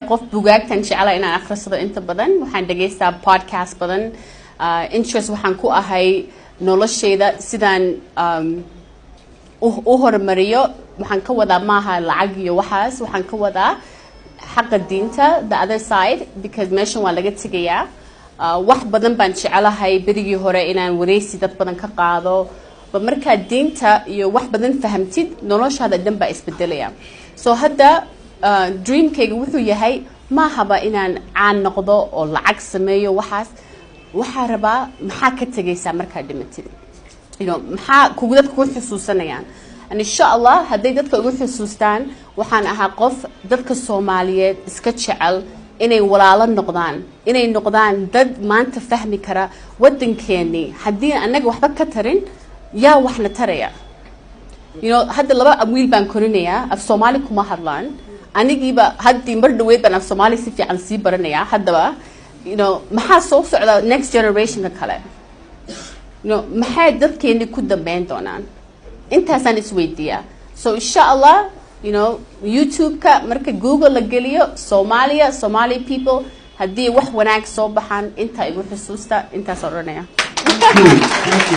Qof bugaagtan jecla inaan akhrisado. Inta badan waxaan dhegaystaa podcast badan. Interest waxaan ku ahay noloshayda sidaan u horumariyo. Waxaan ka wadaa maaha lacag iyo waxaas, waxaan ka wadaa xaqa diinta, the other side, because meeshan waa laga tegayaa. Wax badan baan jecelahay berigii hore inaan wareysi dad badan ka qaado ba. Markaad diinta iyo wax badan fahamtid, noloshaada dhan baa isbedelaya. So hadda dreamkayga wuxuu yahay maahaba inaan caan noqdo oo lacag sameeyo. Waxaas waxaa rabaa, maxaa ka tegaysaa markaad dhimatid? Maxaa kugu dadka ku xusuusanayaan? And insha Allah, hadday dadka igu xusuustaan waxaan ahaa qof dadka Soomaaliyeed iska jecel, inay walaalo noqdaan, inay noqdaan dad maanta fahmi kara waddankeenii. Haddii annaga waxba ka tarin, yaa waxna taraya? Hadda laba wiil baan korinayaa, af Soomaali kuma hadlaan. Anigiiba haddii mar dhaweyd baan af Soomaali si fiican sii baranayaa. Haddaba maxaa soo socda next generationka kale? Maxay dadkeeni ku dambeyn doonaan? Intaasaan isweydiiyaa. So insha Allah, YouTube-ka marka Google la geliyo Soomaaliya, Somali people, haddii wax wanaag soo baxaan, intaa igu xusuusta. Intaas odhanaya.